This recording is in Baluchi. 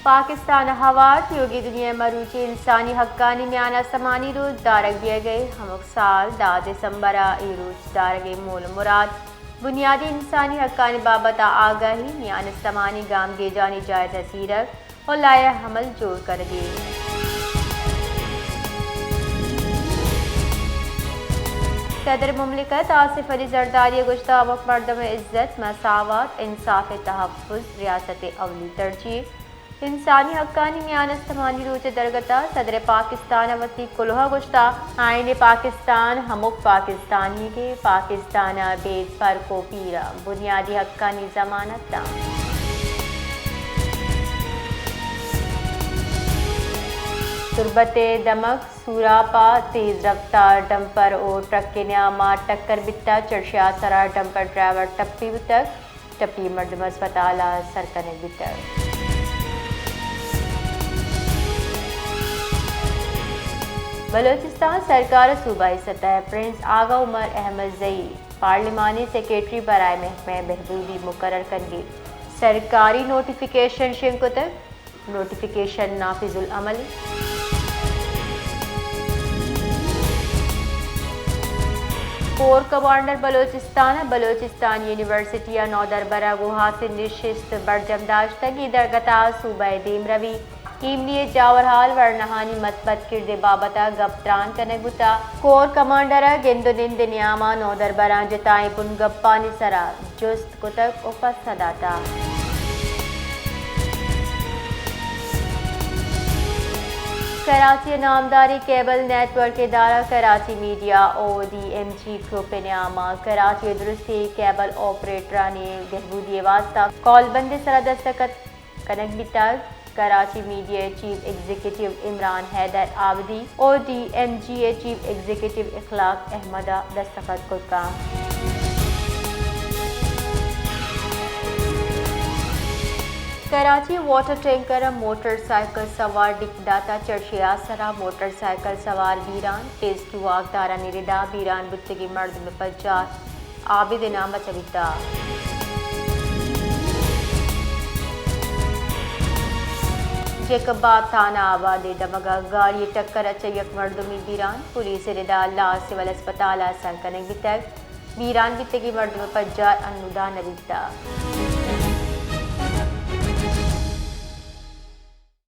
پاکستان ء ہوار تیوگیں دنیا ء مروچی انسانی حقانی میان ء سمانی روچ دارگ بیگ ء، ہمک سال دہ دسمبر ء اے روچ دارگ ء مول ء مراد بنیادی انسانی حقانی بابت ء آگاہی، میان ء سمانی گامگیجانی جائزہ زیرگ ء لائحہ عمل جوڑ کنگی۔ صدر مملکت آصف علی زرداری ء گوشتہ، ہمک مردم ء عزت، مساوات، انصاف ء تحفظ ریاست ء اولی ترجیح، انسانی حقانی میان استمانی روچ ء درگت ء صدر پاکستان ء وتی کلوہ ء گوشتہ، آئین پاکستان ہمک پاکستانی ء پاکستان ء بے پرک ء پیر ء بنیادی حقانی ضمانت داں۔ تربت ء دمگ سوراپ ء تیز رفتار ڈمپر ء ٹرک ء نیام ء ٹکر بیتگ، چرشی ء سرا ڈمپر ڈرائیور ٹپی بوتگ، ٹپی مردم اسپتال ء سر کنگ بیتگ۔ بلوچستان سرکار ء صوبائی سطح ء پرنس آغا عمر احمد زئی پارلیمانی سیکرٹری برائے محکمہ بہبودی مقرر کنگی، سرکاری نوٹیفکیشن شنگ کتگ۔ نوٹیفکیشن نافذ العمل۔ کور کمانڈر بلوچستان ء بلوچستان یونیورسٹی ء نودربر ء گوں ہاسیں نشست برجم داشتگ۔ اے درگت ء صوبہ ء دیمروی، ایمنی ء جاورحال، ورناہانی مثبت کرد ء بابت ء گپ تران کنگ بوتگ۔ کور کمانڈر ء گند ء نند ء نیام ء نودربراں جتائیں بنگپانی سرا جست کتگ ء پسہ داتگ۔ کراچی ء نامداریں کیبل نیٹ ورک ادارہ Karachi media O D M G group ء نیام ء کراچی ء درستیں کیبل آپریٹرانی بہبودی ء واستہ کالبند ء سرا دستخط کنگ بیتگ۔ کراچی میڈیا ء چیف ایگزیکٹو عمران حیدر آبدی او ڈی ایم جی ء چیف ایگزیکٹو اخلاق احمد ء دستخط کت کنت۔ کراچی واٹر ٹینکر ء موٹر سائیکل سوار ڈیک داتہ، چرشی ء سرا موٹر سائیکل سوار بیران، پیسکیو واکدارانی ردا بیران بوتگیں مردم ء پجار عابد ء نام ء چہ بیتگ۔ جیکب آباد تھانہ آباد ء دمگ ء گاڑی ء ٹکر ء چہ یک مردمی بیران، پولیس ء ردا لاش سول اسپتال ء سر کنگ بیتگ۔ بیران بیتگیں مردم ء پجار انو دان نہ بیتگ۔